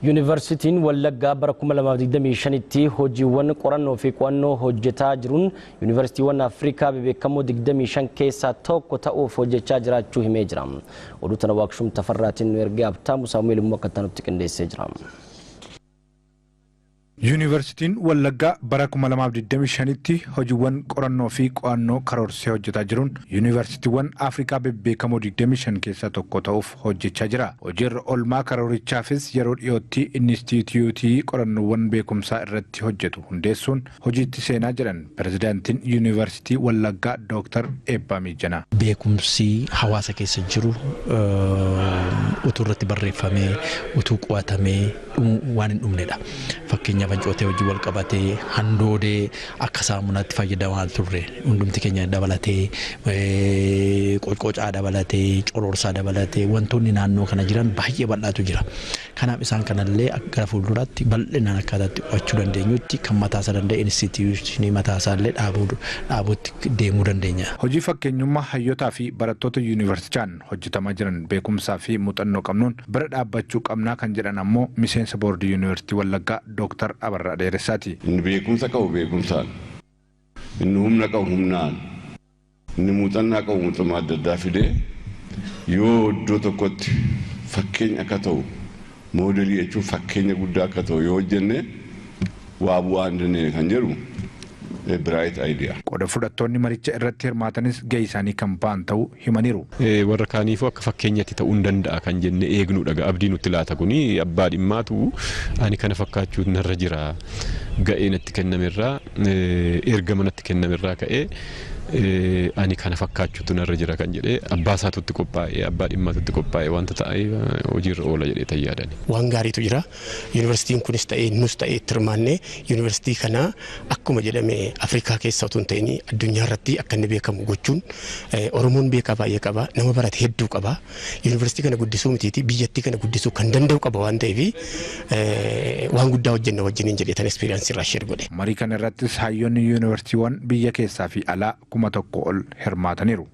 Yuunivarsiitiin Wallaggaa bara 2025tti hojiiwwan qorannoo fi qo'annoo hojjetaa jiruun yuunivarsiitiiwwan Afrikaa bebeekamoo 25 keessaa tokko ta'uuf hojjechaa jiraachuu himee jira. Oduu tana Waaqshum Tafarraatiin nu ergee, Habtaamu Saamu'eel immoo akka nutti qindeessee jira. Yuunivarsiitiin Wallaggaa bara 2025tti hojiiwwan qorannoo fi qo'annoo karoorsee hojjetaa jiruun yuunivarsiitiiwwan Afrikaa bebbeekamoo 25 keessaa tokko ta'uuf hojjechaa jira. Hojiirra oolmaa karoorichaafis yeroo dhiyootti inistituutii qorannoowwan beekumsaa irratti hojjetu hundeessuun hojiitti seenaa jedhan pirezidaantiin Yuunivarsiitii Wallaggaa Dooktar Eebbaa Miijanaa. Beekumsi hawaasa keessa jiru utuu irratti barreeffamee, utuu qo'atamee waan hin dhumnedha. Fakkeenyaaf, ancootee hojii wal qabatee, handoodee akka saamunaatti fayyadamaa turre hundumti keenya dabalatee, qoccocaa dabalatee, cororsaa dabalatee, wantoonni naannoo kana jiran baay'ee bal'aatu jira. Kanaaf isaan kanallee gara fuulduraatti bal'inaan akkaataatti qo'achuu dandeenyutti kan mataasaa danda'e instituushinii mataasaa illee dhaabuutti deemuu dandeenya. Hojii fakkeenyummaa hayyootaa fi barattoota yuunivarsiitichaan hojjetamaa jiran beekumsaa fi muuxannoo qabnuun bira dhaabbachuu qabnaa kan jedhan ammoo miseensa boordii Yuunivarsiitii Wallaggaa Dooktar Abarraa Dheeressaati. Inni beekumsa qabu beekumsaan, inni humna qabu humnaan, inni muuxannaa qabu muuxannoo adda addaa fidee yoo iddoo tokkotti fakkeenya akka ta'u, moodelii jechuun fakkeenya guddaa akka ta'u yoo hojjenne, waa bu'aa hin dandeenye kan jedhu bright idea. Qooda fudhattoonni maricha irratti hirmaatanis gahee isaanii kan ba'an ta'uu himaniiru. Warra kaaniifuu akka fakkeenyatti ta'uu hin danda'a kan jenne eegnudha. Abdii nutti laata kuni abbaa dhimmaatu ani kana fakkaachuu narra jira, ga'ee natti kennamerraa, ergama natti kennamerraa ka'ee ani kana fakkaachuutu narra jira kan jedhee abbaa isaatutti qophaa'ee, abbaa dhimmaatutti qophaa'ee wanta ta'ee hojiirra oola jedhee tayyaadani. Waan gaariitu jira. Yuunivarsiitiin kunis ta'ee nus ta'ee itti hirmaannee yuunivarsiitii kana akkuma jedhame Afrikaa keessa otoo hin ta'in addunyaa irratti akka inni beekamu gochuun, Oromoon beekaa baay'ee qaba, nama barate hedduu qaba. Yuunivarsiitii kana guddisuu mitiiti, biyyattii kana guddisuu kan danda'u qaba waan ta'eef waan guddaa hojjenna wajjiniin jedhee tan experience irraa share godhe. Marii kana irrattis hayyoonni yuunivarsiitiiwwan biyya keessaa fi alaa 1000 ol hirmaataniiru.